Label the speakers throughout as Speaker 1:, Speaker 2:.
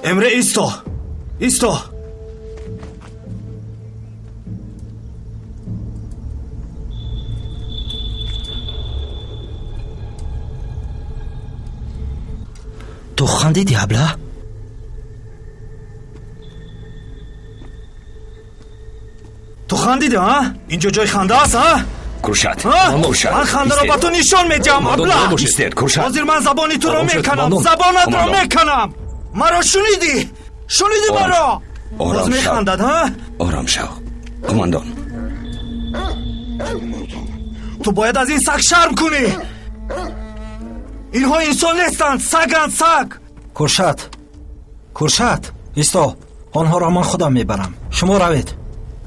Speaker 1: Эмре, исто, исто. Ту хандидӣ, абла? Ту хандидӣ, а? Инҷо ҷои ханда аст, а?
Speaker 2: Куршад, Куршад,
Speaker 1: ман хандаро ба ту нишон медиҳам, абла.
Speaker 2: Истед, Куршад.
Speaker 1: Ҳозир ман забони туро меканам, забонатро меканам. Маро шунидӣ? Шунидӣ маро? Боз механдад, ҳа?
Speaker 2: Ором шав, қумондон.
Speaker 1: Ту бояд аз ин саг шарм кунӣ. Инҳо инсон нестанд, саганд, саг.
Speaker 3: Куршад, Куршад, исто. Онҳоро ман худам мебарам. Шумо равед.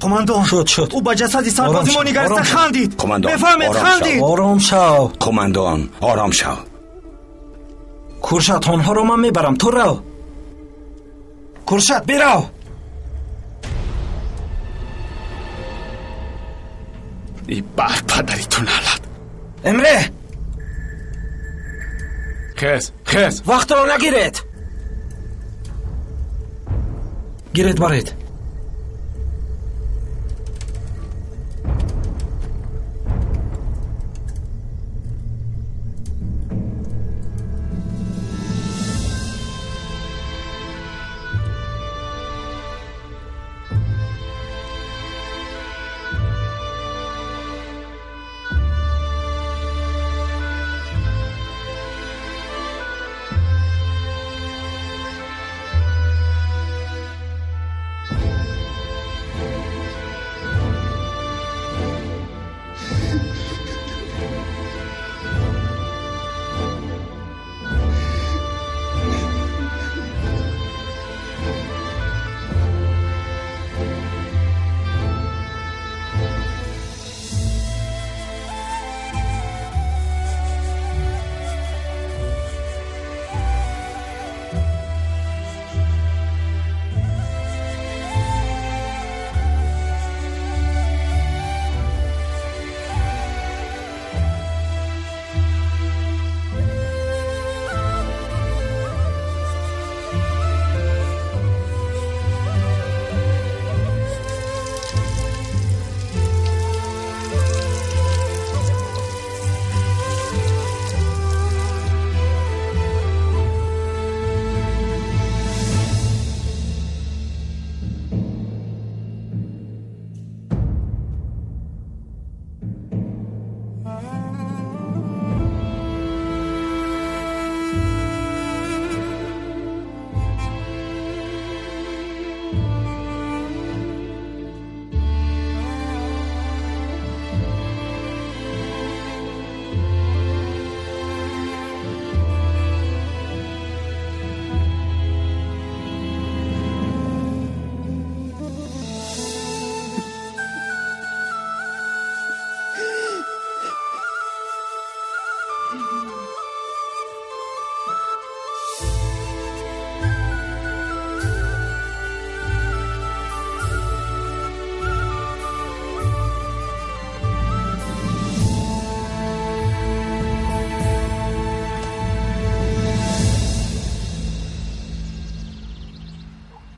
Speaker 1: Қумондон,
Speaker 3: шуд, шуд.
Speaker 1: Ӯ ба ҷасади сарбози мо нигариста хандид.
Speaker 2: Қумондон,
Speaker 1: мефаҳмед, хандид.
Speaker 3: Ором шав.
Speaker 2: Қумондон, ором шав.
Speaker 3: Куршад, онҳоро ман мебарам. Ту рав. Куршад, бирав.
Speaker 4: И бар падари ту налат.
Speaker 3: Эмре!
Speaker 4: Хез, хез.
Speaker 3: Вақтро нагиред. Гиред, баред.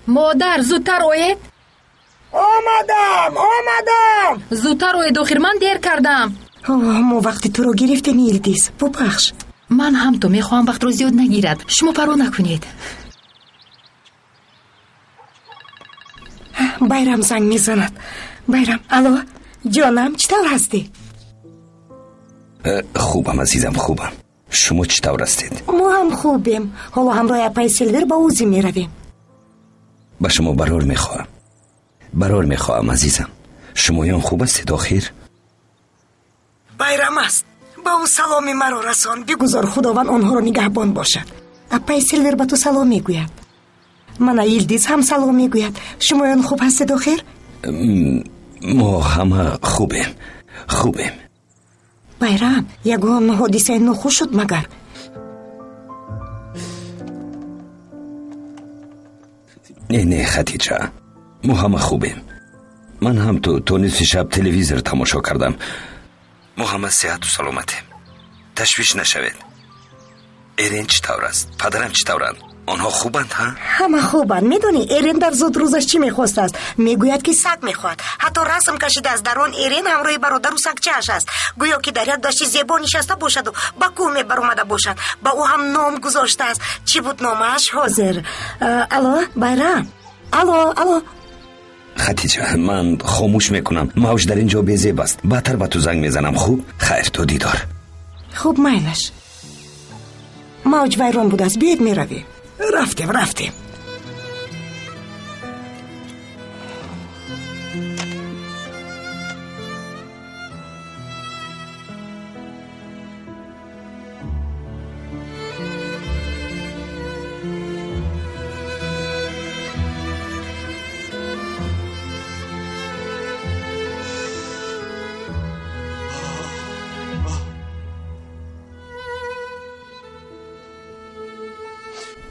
Speaker 5: Модар, зудтар оед.
Speaker 6: Омадам, омадам.
Speaker 5: Зудтар оед, охир ман дер кардам.
Speaker 6: Мо вақти туро гирифтем, Илдиз. Бубахш.
Speaker 5: Ман ҳам то мехоҳам вақтро зиёд нагирад. Шумо парво накунед.
Speaker 6: Байрам занг мезанад. Байрам, алло, ҷонам, чӣ тавр ҳастӣ?
Speaker 2: Хубам, азизам, хубам. Шумо чӣ тавр ҳастед?
Speaker 6: Мо ҳам хубем. Ҳоло ҳамроҳи апаи Силвер ба ӯзи меравем.
Speaker 2: Ба шумо барор мехоҳам. Барор мехоҳам, азизам. Шумоён хуб ҳастед, охир?
Speaker 6: Байрам аст. Ба ӯ саломи маро расон. Бигузор Худованд онҳоро нигаҳбон бошад. Апаи Силвер ба ту салом мегӯяд. Мана Илдиз ҳам салом мегӯяд. Шумоён хуб ҳастед, охир?
Speaker 2: Мо ҳама хубем. Хубем.
Speaker 6: Байрам, ягон ҳодисаи нохуш шуд магар?
Speaker 2: Не, не, Хатиҷа, мо ҳама хубем. Ман ҳам то нисфи шаб телевизор тамошо кардам. Мо ҳама сеҳату саломатем. Ташвиш нашавед. Эрен чӣ тавр аст? Падарам чӣ тавранд? Онҳо хубанд, ҳа?
Speaker 6: Ҳама хубанд. Медонӣ, Эрен дар зудрӯзаш чӣ мехостааст? Мегӯяд, ки саг мехоҳад. Ҳатто расм кашидааст. Дар он Эрен ҳамроҳи бародару сагчааш аст. Гӯё ки дар як дашти зебо нишаста бошаду ба кӯҳ мебаромада бошад. Ба ӯ ҳам ном гузоштааст. Чӣ буд номаш ҳозир? Алло, Байрам? Алло, алло.
Speaker 2: Хатиҷа, ман хомӯш мекунам. Мавҷ дар ин ҷо безеб аст. Баъдтар ба ту занг мезанам. Хуб? Хайр, то дидор.
Speaker 6: Хуб, майлаш. Мавҷ вайрон будааст. Биёед меравем. Рафтем, рафтем.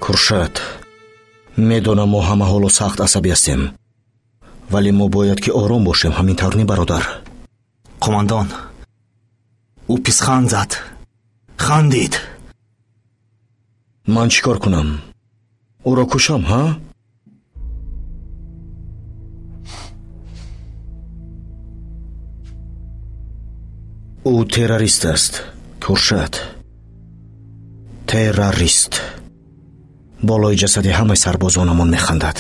Speaker 7: Куршад, медонам мо ҳама ҳоло сахт асабӣ ҳастем, вале мо бояд ки ором бошем. Ҳамин тавр не, бародар?
Speaker 1: Қумандон, ӯ писханд зад, хандид.
Speaker 7: Ман чӣ кор кунам? Ӯро кушам, ҳа? Ӯ террорист аст, Куршад. Террорист. Болои ҷасади ҳамаи сарбозонамон механдад.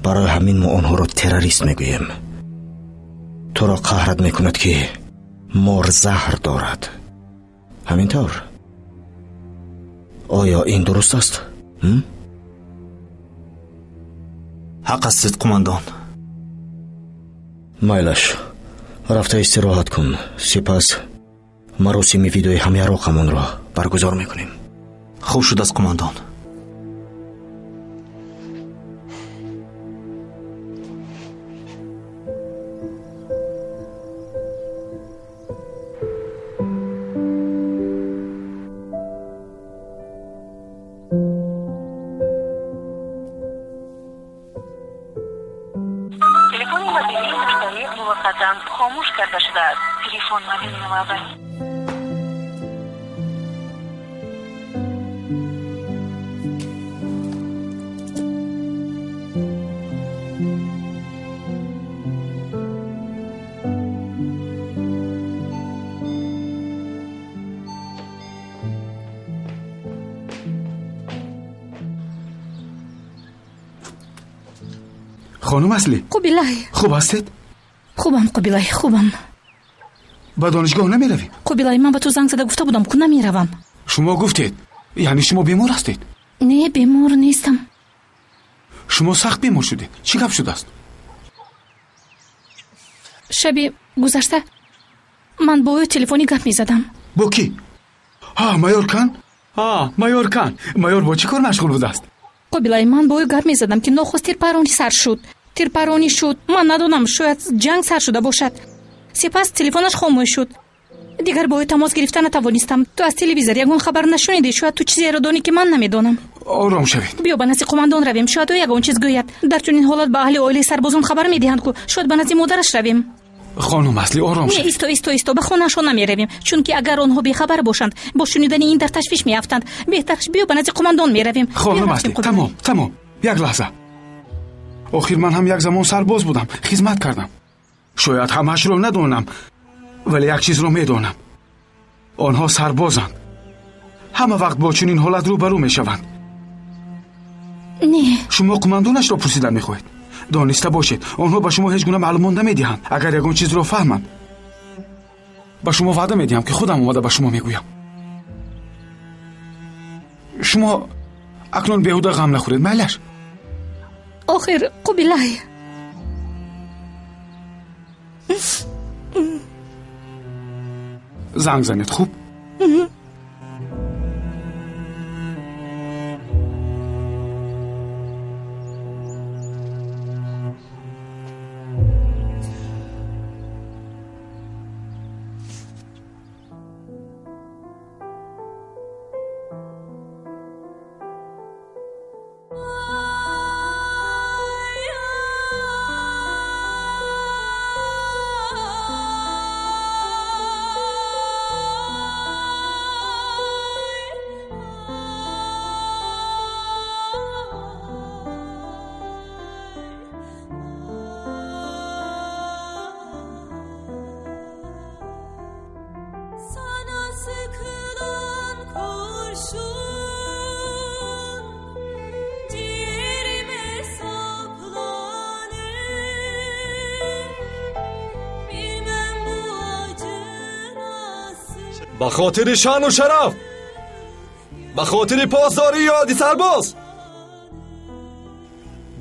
Speaker 7: Барои ҳамин мо онҳоро террорист мегӯем. Туро қаҳрат мекунад, ки мор заҳр дорад. Ҳамин тавр? Оё ин дуруст аст?
Speaker 1: Ҳақ ҳастед, қумандон.
Speaker 7: Майлаш, рафта истироҳат кун. Сипас маросими видои ҳамяроқамонро баргузор мекунем.
Speaker 1: Хуб шудааст, қумандон.
Speaker 4: Хонум Асли?
Speaker 5: Қубилай.
Speaker 4: Хуб ҳастед?
Speaker 5: Хубам, Қубилай, хубам.
Speaker 4: Ба донишгоҳ намеравем?
Speaker 5: Қубилай, ман ба ту занг зада гуфта будам, ку намеравам.
Speaker 4: Шумо гуфтед, яъне шумо бемор ҳастед?
Speaker 5: Не, бемор нестам.
Speaker 4: Шумо сахт бемор шудед. Чӣ гап шудааст?
Speaker 5: Шаби гузашта ман бо ӯ телефонӣ гап мезадам.
Speaker 4: Бо кӣ? Ҳа, майор Кан? Ҳа, майор Кан. Майор бо чӣ кор машғул будааст?
Speaker 5: Қубилай, ман бо ӯ гап мезадам, ки нохост тирпаронӣ сар шуд. Тирпаронӣ шуд. Ман надонам, шояд ҷанг сар шуда бошад. Сипас телефонаш хомӯш шуд. Дигар бо ӯ тамос гирифта натавонистам. Ту аз телевизор ягон хабар нашунидӣ? Шояд ту чизеро донӣ, ки ман намедонам.
Speaker 4: Ором шавед.
Speaker 5: Биё ба назди қумандон равем, шояд ӯ ягон чиз гӯяд. Дар чунин ҳолат ба аҳли оилаи сарбозон хабар медиҳанд, ку шояд ба назди модараш равем.
Speaker 4: Хонум Асли, ором шавед.
Speaker 5: Не, исто, исто, исто, ба хонаашон намеравем, чунки агар онҳо бехабар бошанд, бо шунидани ин дар ташвиш меафтанд. Беҳтараш биё ба назди қумандон меравем.
Speaker 4: Хонум Асли, тамом, тамом, як лаҳза. Охир ман ҳам як замон сарбоз будам, хизмат кардам. Шояд ҳамаашро надонам, вале як чизро медонам. Онҳо сарбозанд. Ҳама вақт бо чунин ҳолат рӯбарӯ мешаванд.
Speaker 5: Не.
Speaker 4: Шумо қумандонашро пурсидан мехоҳед? Дониста бошед, онҳо ба шумо ҳеҷ гуна маълумот намедиҳанд. Агар ягон чизро фаҳманд, ба шумо ваъда медиҳам, ки худам омада ба шумо мегӯям. Шумо акнун беҳуда ғам нахӯред, майлаш?
Speaker 5: Охир, Қубилай.
Speaker 4: Занг занед, хуб?
Speaker 8: Ба хотири шаъну шараф, ба хотири посдории ёди сарбоз.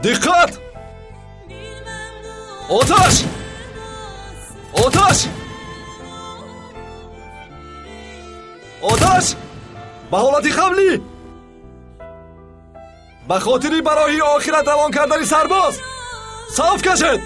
Speaker 8: Диққат! Оташ! Оташ! Оташ! Ба ҳолати қаблӣ! Ба хотири ба роҳи охират равон кардани сарбоз саф кашед!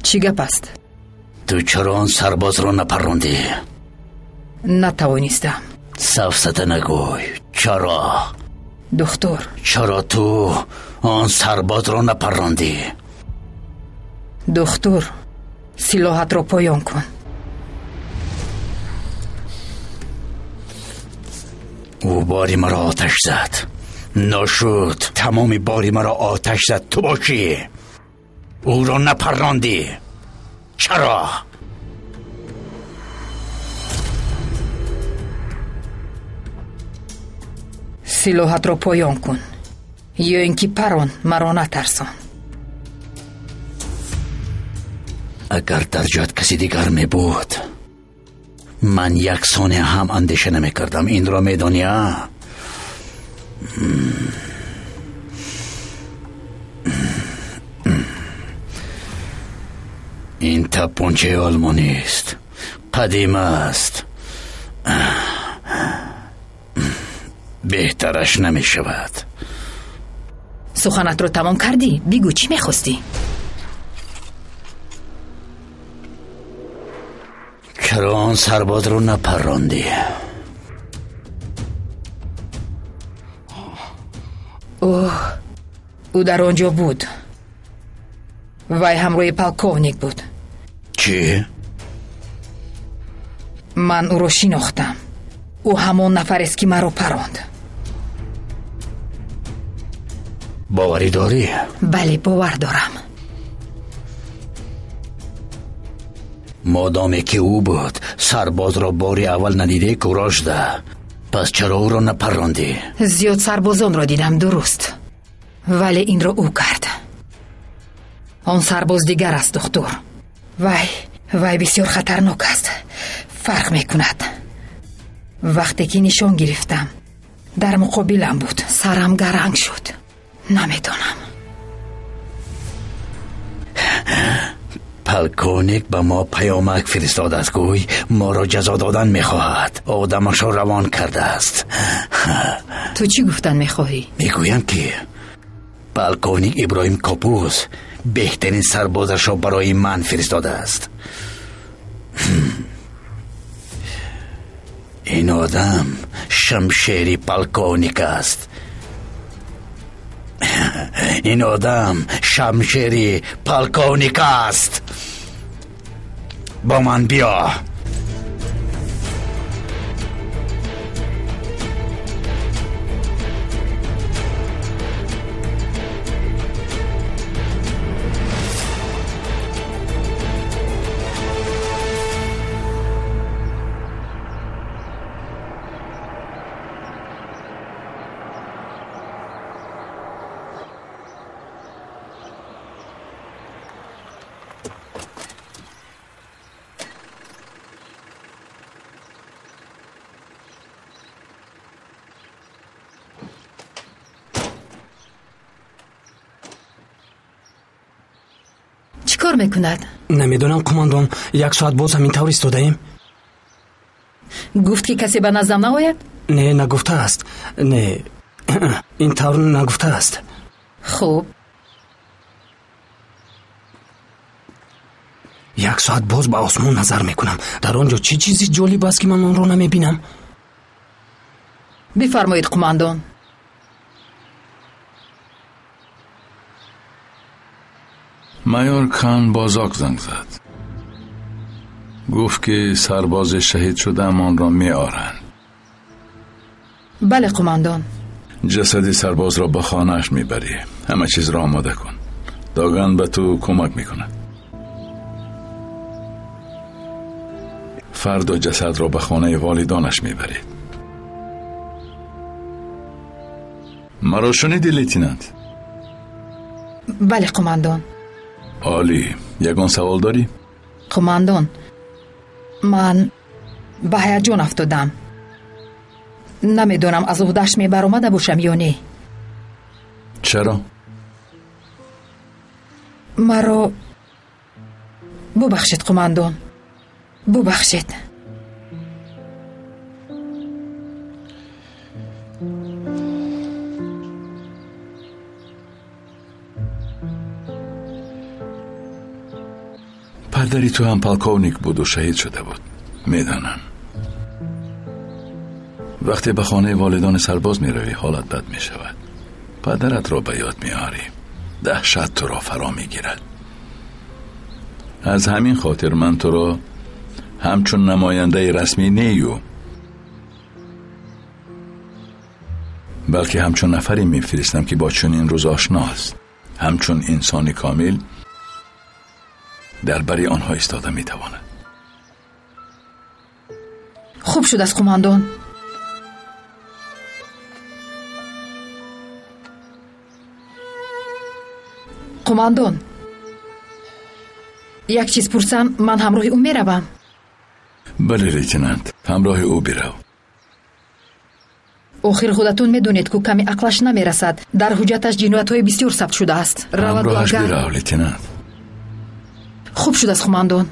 Speaker 9: Чӣ гап аст?
Speaker 2: Ту чаро он сарбозро напарондӣ?
Speaker 9: Натавонистам.
Speaker 2: Сафсата нагӯй. Чаро?
Speaker 9: Духтур.
Speaker 2: Чаро ту он сарбозро напарондӣ?
Speaker 9: Духтур, силоҳатро поён кун.
Speaker 2: Ӯ бори маро оташ зад. Нашуд. Тамоми бори маро оташ зад. Ту бошӣ. Ӯро напарондӣ. Чаро?
Speaker 9: Силоҳатро поён кун. Ё ин ки парон, маро натарсон.
Speaker 2: Агар дар ҷоят каси дигар мебуд, ман як сония ҳам андеша намекардам. Инро медонӣ, а? Ин тапончаи олмонист. Қадим аст. Беҳтараш намешавад.
Speaker 9: Суханатро тамом кардӣ? Бигӯ, чӣ мехостӣ?
Speaker 2: Чаро он сарбозро напарондӣ?
Speaker 9: Ӯ дар он ҷо буд. Вай ҳамроҳи полковник буд.
Speaker 2: Чӣ?
Speaker 9: Ман ӯро шинохтам. Ӯ ҳамон нафарест, ки маро паронд.
Speaker 2: Боварӣ дорӣ?
Speaker 9: Бале, бовар дорам.
Speaker 2: Модоме ки ӯ буд, сарбозро бори аввал надидӣ, кӯрошда. Пас чаро ӯро напарондӣ?
Speaker 9: Зиёд сарбозонро дидам, дуруст. Вале инро ӯ кард. Он сарбоз дигар аст, духтур. Вай бисёр хатарнок аст. Фарқ мекунад. Вақте ки нишон гирифтам, дар муқобилам буд. Сарам гаранг шуд. Намедонам.
Speaker 2: Полковник ба мо паёмак фиристодааст, гӯй моро ҷазо додан мехоҳад. Одамашро равон кардааст.
Speaker 9: Ту чӣ гуфтан мехоҳӣ?
Speaker 2: Мегӯям, ки полковник Иброҳим Копус беҳтарин сарбозашро барои ман фиристодааст. Ин одам шамшери полковник аст. Ин одам шамшери полковник аст. Бо ман биё.
Speaker 9: Чӣ кор мекунад?
Speaker 10: Намедонам, қумандон. Як соат боз ҳамин тавр истодаем.
Speaker 9: Гуфт, ки касе ба наздам наояд?
Speaker 10: Не, нагуфтааст. Не, ин тавр нагуфтааст.
Speaker 9: Хуб.
Speaker 10: Як соат боз ба осмон назар мекунам. Дар он ҷо чӣ чизи ҷолиб аст, ки ман онро намебинам?
Speaker 9: Бифармоед, қумандон.
Speaker 11: Майор Кан Бозок занг зад. Гуфт, ки сарбози шаҳид шудаамонро меоранд.
Speaker 9: Бале, қумандон.
Speaker 11: Ҷасади сарбозро ба хонааш мебарӣ. Ҳама чизро омода кун. Доган ба ту кӯмак мекунад. Фардо ҷасадро ба хонаи волидонаш мебаред. Маро шунидӣ, лейтенант?
Speaker 9: Бале, қумандон.
Speaker 11: Олӣ. Ягон савол дорӣ?
Speaker 9: Қумандон, ман ба ҳаяҷон афтодам. Намедонам, аз уҳдааш мебаромада бошам ё не.
Speaker 11: Чаро?
Speaker 9: Маро бубахшед, қумандон. Бубахшед.
Speaker 11: Падари ту ҳам полковник буду шаҳид шуда буд. Медонам. Вақте ба хонаи волидони сарбоз меравӣ, ҳолат бад мешавад. Падаратро ба ёд меорӣ, даҳшат туро фаро мегирад. Аз ҳамин хотир ман туро ҳамчун намояндаи расмӣ нею, балки ҳамчун нафаре мефиристам, ки бо чунин рӯз ошност, ҳамчун инсони комил дар бари онҳо истода метавонад.
Speaker 9: Хуб шудааст, қумандон. Қумандон, як чиз пурсам, ман ҳамроҳи ӯ меравам?
Speaker 11: Бале, лейтенант, ҳамроҳи ӯ бирав.
Speaker 9: Охир худатон медонед, ку ками ақлаш намерасад. Дар ҳуҷҷаташ ҷиноятҳои бисёр сабт шудааст.
Speaker 11: Ҳамроҳаш бирав, лейтенант.
Speaker 9: Хуб шудааст, қумандон.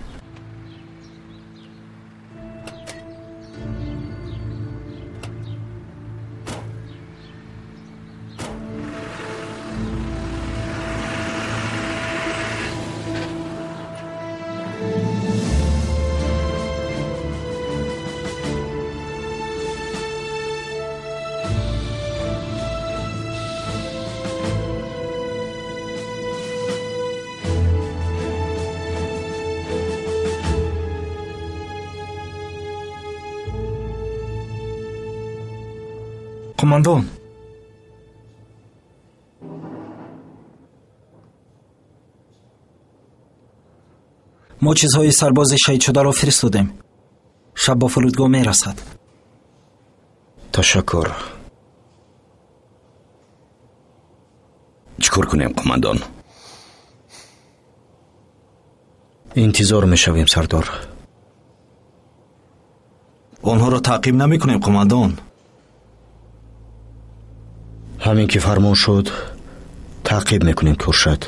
Speaker 3: Қумандон, мо чизҳои сарбози шаҳидшударо фиристодем. Шаб ба фурудгоҳ мерасад.
Speaker 7: Ташаккур.
Speaker 12: Чӣ кор кунем, қумандон?
Speaker 7: Интизор мешавем, сардор.
Speaker 1: Онҳоро таъқиб намекунем, қумандон.
Speaker 7: Ҳамин ки фармон шуд, таъқиб мекунем, Куршад.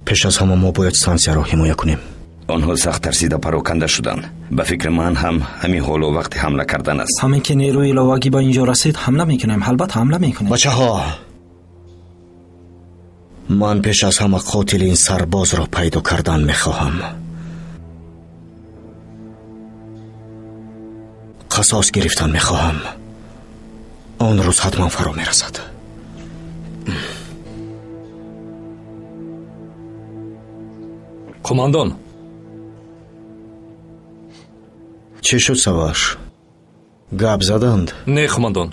Speaker 7: Пеш аз ҳама мо бояд стансияро ҳимоя кунем.
Speaker 12: Онҳо сахт тарсида пароканда шуданд. Ба фикри ман ҳам ҳамин ҳоло вақти ҳамла кардан аст.
Speaker 3: Ҳамин ки нерӯи иловагӣ ба инҷо расид, ҳамла мекунем. Албатта ҳамла мекунем.
Speaker 7: Бачаҳо, ман пеш аз ҳама қотили ин сарбозро пайдо кардан мехоҳам. Қасос гирифтан мехоҳам. Он рӯз ҳатман фаро мерасад.
Speaker 8: Қумандон,
Speaker 7: чӣ шуд, Саваш? Гап заданд?
Speaker 8: Не, қумандон,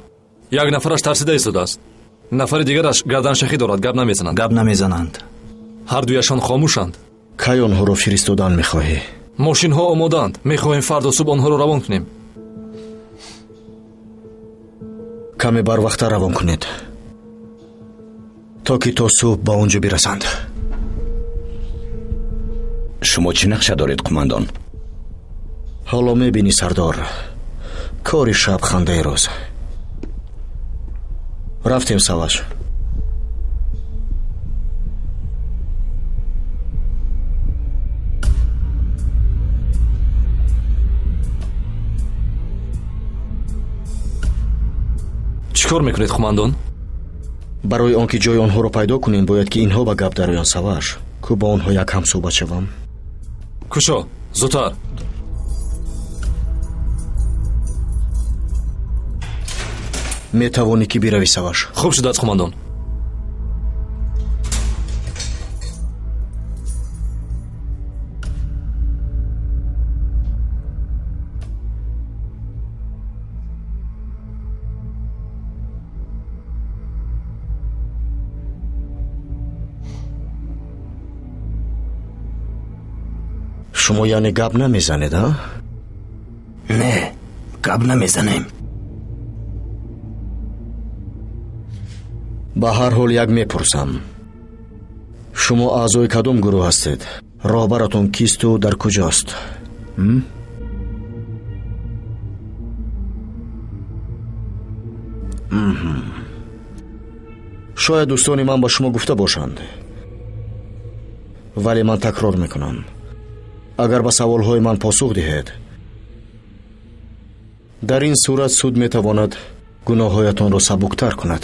Speaker 8: як нафараш тарсида истодааст, нафари дигараш гарданшахӣ дорад, гап намезананд.
Speaker 1: Гап намезананд.
Speaker 8: Ҳар дуяшон хомӯшанд.
Speaker 7: Кай онҳоро фиристодан мехоҳӣ?
Speaker 8: Мошинҳо омодаанд. Мехоҳем фардо субҳ онҳоро равон кунем.
Speaker 7: Каме барвақттар равон кунед, то ки то субҳ ба он ҷо бирасанд.
Speaker 12: Шумо чӣ нақша доред, қумандон?
Speaker 7: Ҳоло мебинӣ, сардор. Кори шаб, хандаи рӯз. Рафтем, Саваш.
Speaker 8: Чӣ кор мекунед, қумандон?
Speaker 7: Барои он ки ҷои онҳоро пайдо кунем, бояд ки инҳо ба гап дароянд, Саваш. Ку бо онҳо як ҳамсӯҳбат шавам.
Speaker 8: Кушо, зудтар.
Speaker 7: Метавонӣ ки биравӣ, Саваш.
Speaker 8: Хуб шудааст, қумандон.
Speaker 7: Шумо яъне гап намезанед, а?
Speaker 10: Не, гап намезанем.
Speaker 7: Ба ҳар ҳол як мепурсам. Шумо аъзои кадом гурӯҳ ҳастед? Роҳбаратон кисту дар куҷост? Шояд дӯстони ман ба шумо гуфта бошанд, вале ман такрор мекунам. Агар ба саволҳои ман посух диҳед, дар ин сурат суд метавонад гуноҳҳоятонро сабуктар кунад.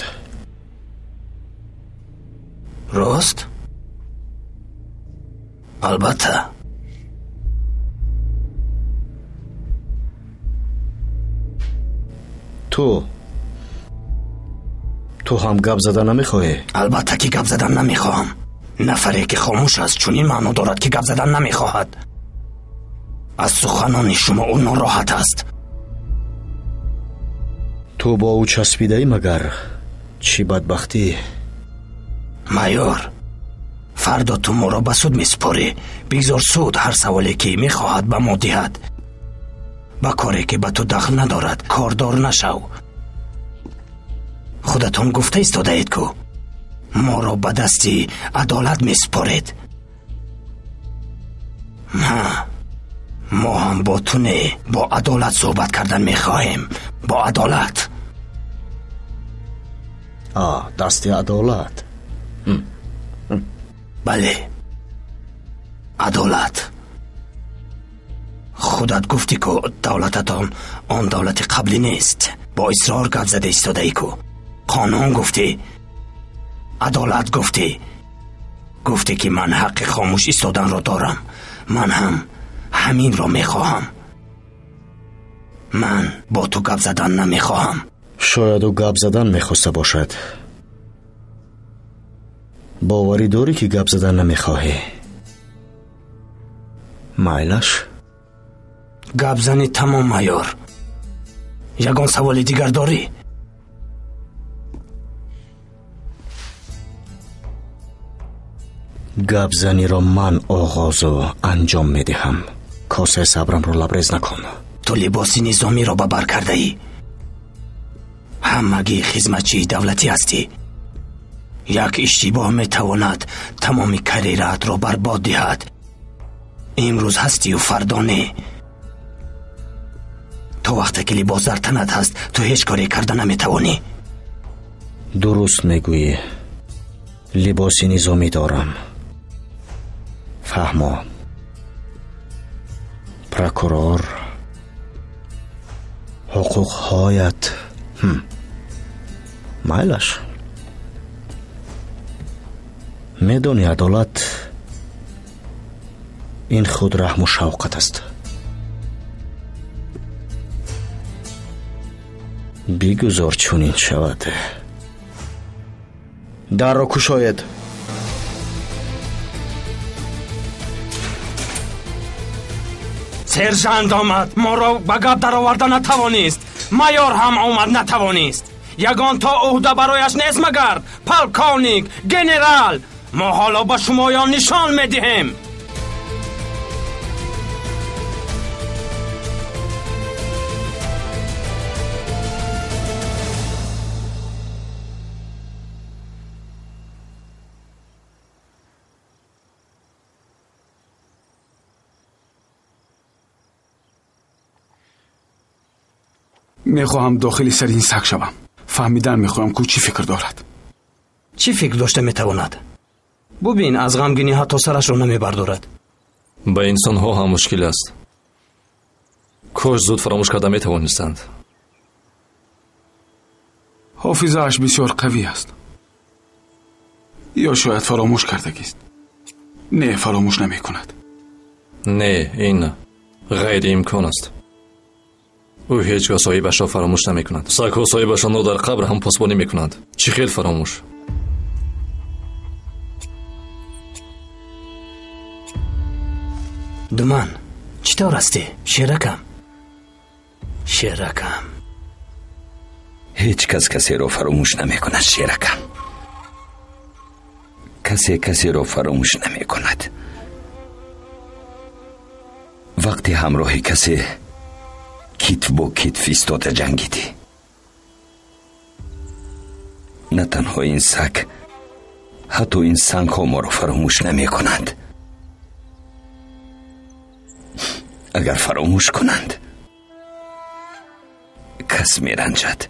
Speaker 10: Рост? Албатта.
Speaker 7: Ту ҳам гап зада намехоҳӣ?
Speaker 10: Албатта ки гап задан намехоҳам. Нафаре ки хомӯш аст чунин маъно дорад ки гап задан намехоҳад. Аз суханони шумо ӯ нороҳат аст.
Speaker 7: Ту бо ӯ часпидаӣ магар? Чӣ бадбахтӣ!
Speaker 10: Майор, фардо ту моро ба суд месупорӣ. Бигзор суд ҳар саволе ки мехоҳад ба мо диҳад. Ба коре ки ба ту дахл надорад кордор нашав. Худатон гуфта истодаед ку моро ба дасти адолат месупоред. Ҳа, мо ҳам бо ту не, бо адолат суҳбат кардан мехоҳем. Бо адолат.
Speaker 7: Дасти адолат.
Speaker 10: Бале, адолат. Худат гуфтӣ ку давлататон он давлати қаблӣ нест. Бо исрор гап зада истодаӣ ку. Қонун гуфтӣ, адолат гуфтӣ. Гуфтӣ ки ман ҳаққи хомӯш истоданро дорам. Ман ҳам ҳаминро мехоҳам. Ман бо ту гап задан намехоҳам.
Speaker 7: Шояд ӯ гап задан мехоста бошад. Боварӣ дорӣ ки гап задан намехоҳӣ? Майлаш?
Speaker 10: Гап зани тамом, майор. Ягон саволи дигар дорӣ?
Speaker 7: Гапзаниро ман оғозу анҷом медиҳам. Косаи сабрамро лабрез накун.
Speaker 10: Ту либоси низомиро ба бар кардаӣ. Ҳамагӣ хизматчии давлатӣ ҳастӣ. Як иштибоҳ метавонад тамоми карьераатро барбод диҳад. Имрӯз ҳастию фардо не. То вақте ки либос дар танат ҳаст, ту ҳеҷ коре карда наметавонӣ.
Speaker 7: Дуруст мегӯӣ. Либоси низомӣ дорам. Фаҳмо. Прокурор, ҳуқуқҳоят. Майлаш. Медонӣ, адолат ин худ раҳму шавқат аст. Бигузор чунин шавад. Дарро кушоед.
Speaker 10: Сержант омад, моро ба гап дароварда натавонист. Майор ҳам омад, натавонист. Ягон то ӯҳда барояш нест магар? Полковник, генерал, мо ҳоло ба шумоён нишон медиҳем.
Speaker 4: Мехоҳам дохили сари ин саг шавам. Фаҳмидан мехоҳам ку чӣ фикр дорад.
Speaker 10: Чӣ фикр дошта метавонад? Бубин, аз ғамгинӣ ҳатто сарашро намебардорад.
Speaker 8: Ба инсонҳо ҳам мушкил аст. Кош зуд фаромӯш карда метавонистанд.
Speaker 4: Ҳофизааш бисёр қавӣ аст. Ё шояд фаромӯш кардагист. Не, фаромӯш намекунад.
Speaker 8: Не, ин ғайриимкон аст. Ӯ ҳеҷ гоҳ соҳибашро фаромӯш намекунад. Сагҳо соҳибашонро дар қабр ҳам посбонӣ мекунанд. Чӣ хел фаромӯш?
Speaker 10: Думан, чӣ тавр ҳастӣ? Шеракам. Шеракам.
Speaker 12: Ҳеҷ кас касеро фаромӯш намекунад, шеракам. Касе касеро фаромӯш намекунад. Вақте ҳамроҳи касе китф бо китф истода ҷангидӣ. На танҳо ин саг, ҳатто ин сангҳо моро фаромӯш намекунанд. Агар фаромӯш кунанд, кас меранҷад.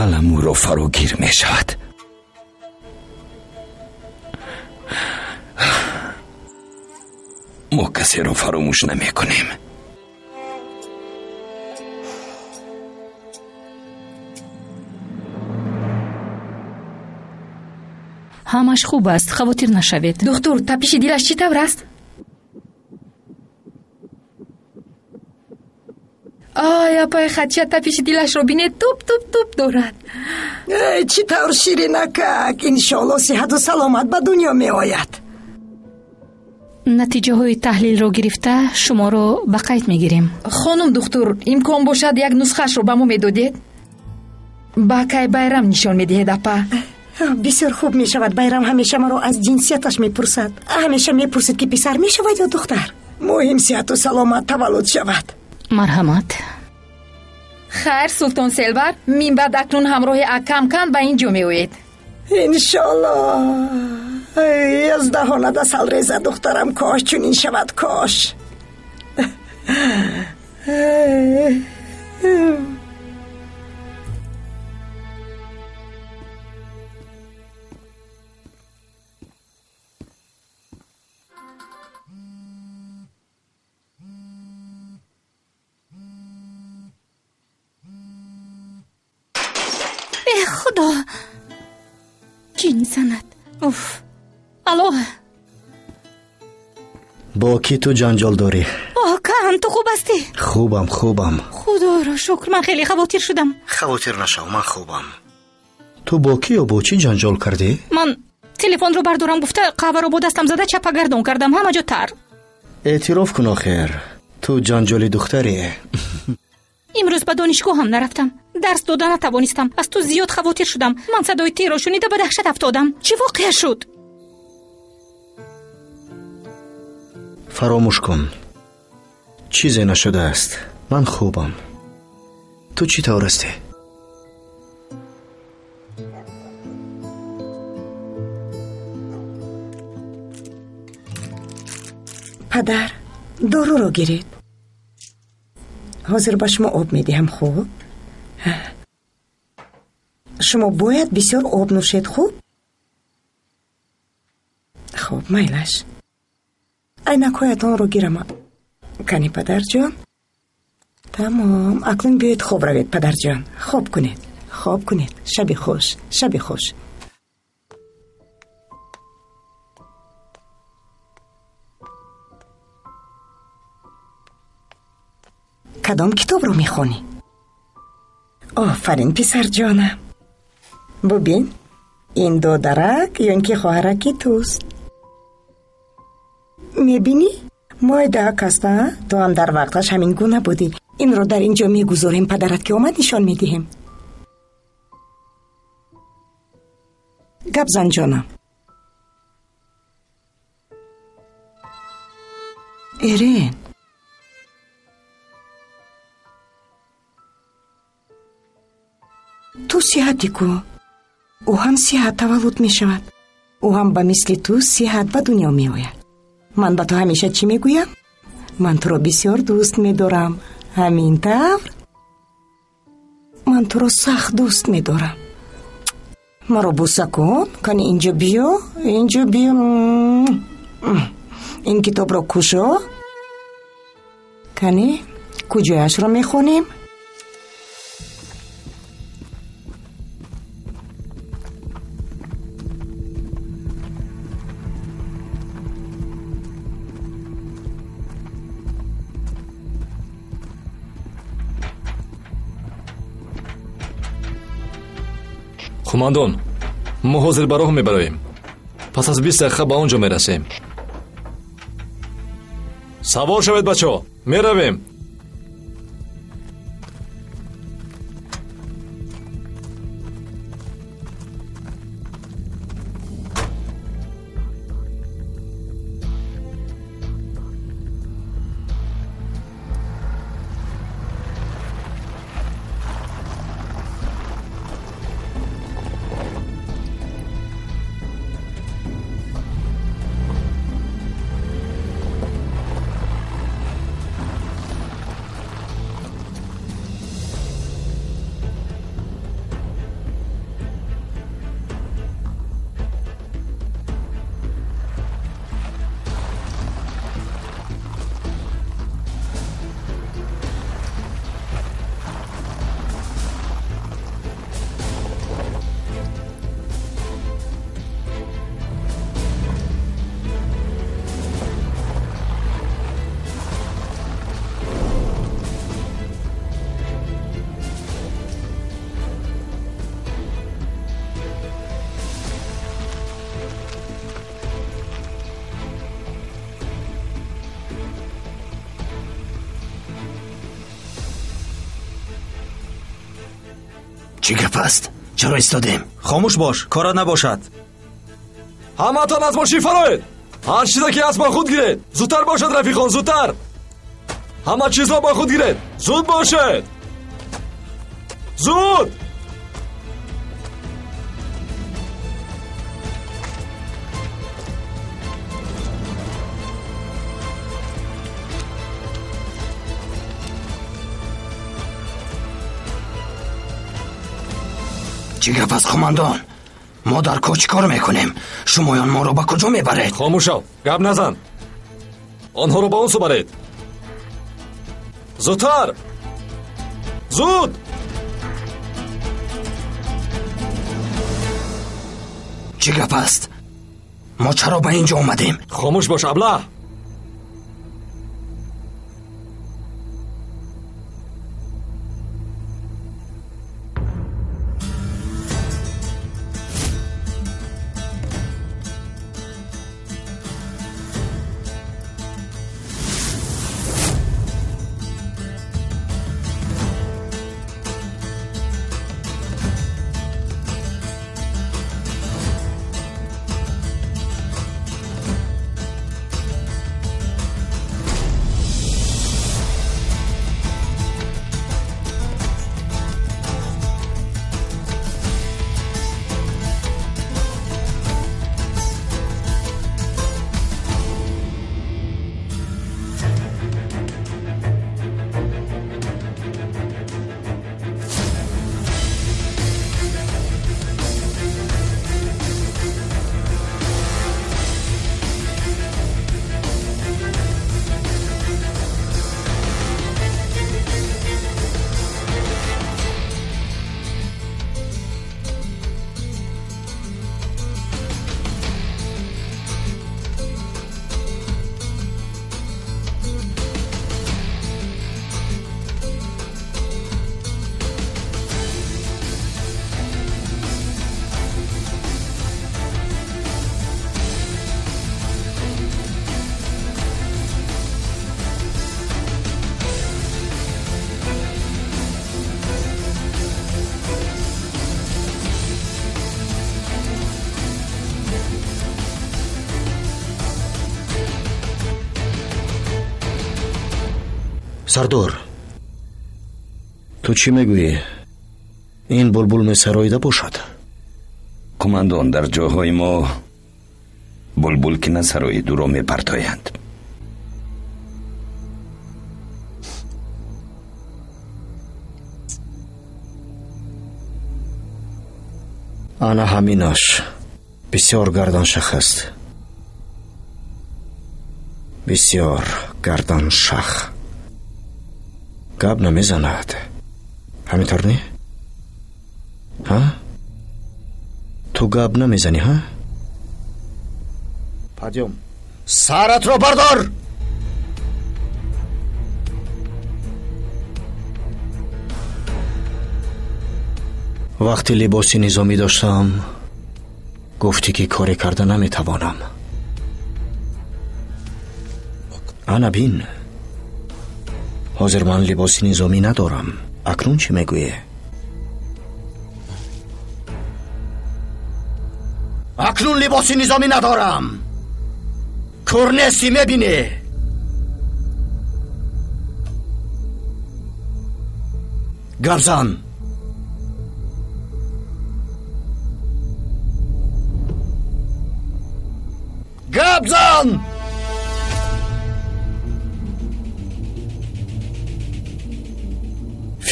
Speaker 12: Алам ӯро фарогир мешавад. Мо касеро фаромӯш намекунем.
Speaker 5: Ҳамаш хуб аст, хавотир нашавед.
Speaker 9: Духтур, тапиши дилаш чӣ тавр аст? Ай, апаи Хадича, тапиши дилашро бинед, туп туп туп дорад.
Speaker 6: Чӣ тавр ширинакак, иншоалло сиҳату саломат ба дунё меояд.
Speaker 5: Натиҷаҳои таҳлилро гирифта шуморо ба қайд мегирем.
Speaker 9: Хонум духтур, имкон бошад як нусхаашро ба мо медодед? Ба акай Байрам нишон медиҳед, апа.
Speaker 6: Бисёр хуб мешавад. Байрам ҳамеша маро аз ҷинсияташ мепурсад. Ҳамеша мепурсид, ки писар мешавад ё духтар. Муҳим сиҳату саломат таваллуд шавад.
Speaker 5: Марҳамат.
Speaker 9: Хайр, Султон Селвар, минбаъд акнун ҳамроҳи акам Кан ба ин ҷо меоед.
Speaker 6: Иншоалло. Аз даҳонат асал реза, духтарам, кош чунин шавад, кош.
Speaker 5: Э, худо, ҷин занад. Уф. Алло.
Speaker 7: Бо кӣ ту ҷанҷол дорӣ?
Speaker 5: О, Кан, ту хуб ҳастӣ?
Speaker 7: Хубам, хубам.
Speaker 5: Худоро шукр, ман хеле хавотир шудам.
Speaker 7: Хавотир нашав, ман хубам. Ту бо кӣ ё бо чӣ ҷанҷол кардӣ?
Speaker 5: Ман телефонро бардорам гуфта қаҳваро бо дастам зада чапагардон кардам, ҳама ҷо тар.
Speaker 7: Эътироф кун охир, ту ҷанҷоли духтаре.
Speaker 5: Имрӯз ба донишгоҳ ҳам нарафтам. Дарс дода натавонистам. Аз ту зиёд хавотир шудам. Ман садои тирро шунида ба даҳшат афтодам. Чӣ воқеа шуд?
Speaker 7: Фаромӯш кун. Чизе нашудааст. Ман хубам. Ту чӣ тавр ҳастӣ?
Speaker 6: Падар, доруро гиред. Ҳозир ба шумо об медиҳам, хуб? Шумо бояд бисёр об нӯшед, хуб? Хуб, майлаш. Айнакҳоятонро гирам. Кани, падарҷон? Тамом, акнун биёед хоб равед, падарҷон. Хоб кунед, хоб кунед. Шаби хуш, шаби хуш. Кадом китобро мехонӣ? Офарин, писарҷонам. Бубин, ин додарак ё ин ки хоҳараки туст. Мебинӣ? Майдаак аст, а? Ту ҳам дар вақташ ҳамин гуна будӣ. Инро дар ин ҷо мегузорем, падарат ки омад нишон медиҳем. Гап зан, ҷонам. Эрен, ту сиҳатӣ ку? Ӯ ҳам сиҳат таваллуд мешавад. Ӯ ҳам ба мисли ту сиҳат ба дунё меояд. Ман ба ту ҳамеша чӣ мегӯям? Ман туро бисёр дӯст медорам. Ҳамин тавр? Ман туро сахт дӯст медорам. Маро буса кун. Кани инҷо биё, инҷо биё. Ин китобро кушо. Кани куҷояшро мехонем?
Speaker 8: Қумандон, мо ҳозир ба роҳ мебароем. Пас аз 20 дақиқа ба он ҷо мерасем. Савор шавед, бачаҳо, меравем.
Speaker 10: Чӣ гап аст? Чаро истодем?
Speaker 1: Хомӯш бош, корат набошад.
Speaker 8: Ҳамаатон аз мошин фароед. Ҳар чизе ки ҳаст бо худ гиред. Зудтар бошад, рафиқон, зудтар. Ҳама чизро бо худ гиред. Зуд бошед. Зуд!
Speaker 10: Чӣ гап аст, қумандон? Мо дар кӯҳ чӣ кор мекунем? Шумоён моро ба куҷо мебаред?
Speaker 8: Хомӯш шав, гап назан. Онҳоро ба он сӯ баред. Зудтар! Зуд!
Speaker 10: Чӣ гап аст? Мо чаро ба ин ҷо омадем?
Speaker 8: Хомӯш бош, аблаҳ!
Speaker 7: Сардор, ту чӣ мегӯӣ? Ин булбул месароида бошад?
Speaker 12: Қумандон, дар ҷойҳои мо булбул ки насароид, ӯро мепартоянд.
Speaker 7: Ана ҳаминаш бисёр гарданшах аст. Бисёр гарданшах. Гап намезанад. Ҳамин тавр не? Ҳа? Ту гап намезанӣ, ҳа? Падём. Саратро бардор! Вақте либоси низомӣ доштам, гуфтӣ ки коре карда наметавонам. Ана бин. Ҳозир ман либоси низомӣ надорам. Акнун чӣ мегӯе? Акнун либоси низомӣ надорам. Кӯр нестӣ, мебинӣ. Гап зан. Гап зан!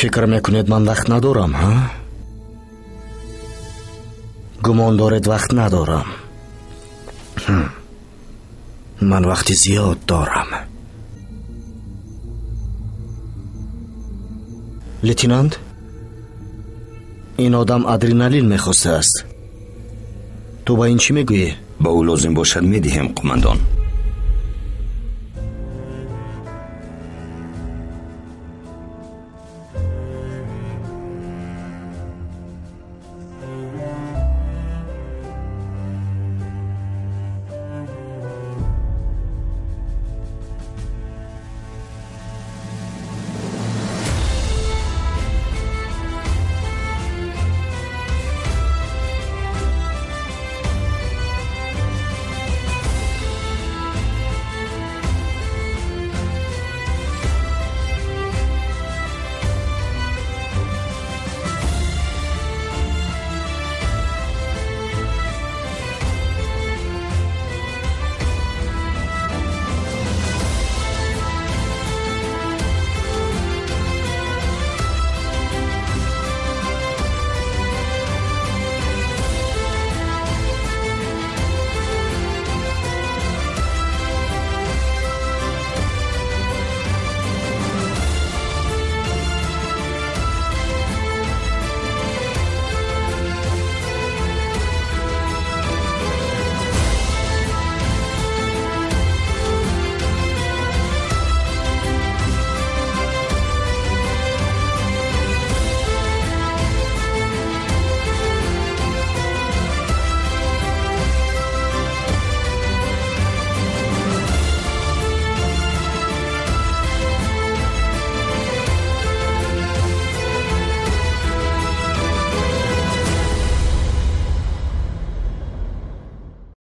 Speaker 7: Фикр мекунед ман вақт надорам, ҳа? Гумон доред вақт надорам. Ман вақти зиёд дорам. Лейтенант, ин одам адреналин мехостааст. Ту ба ин чӣ мегӯӣ?
Speaker 12: Ба ӯ лозим бошад медиҳем, қумандон.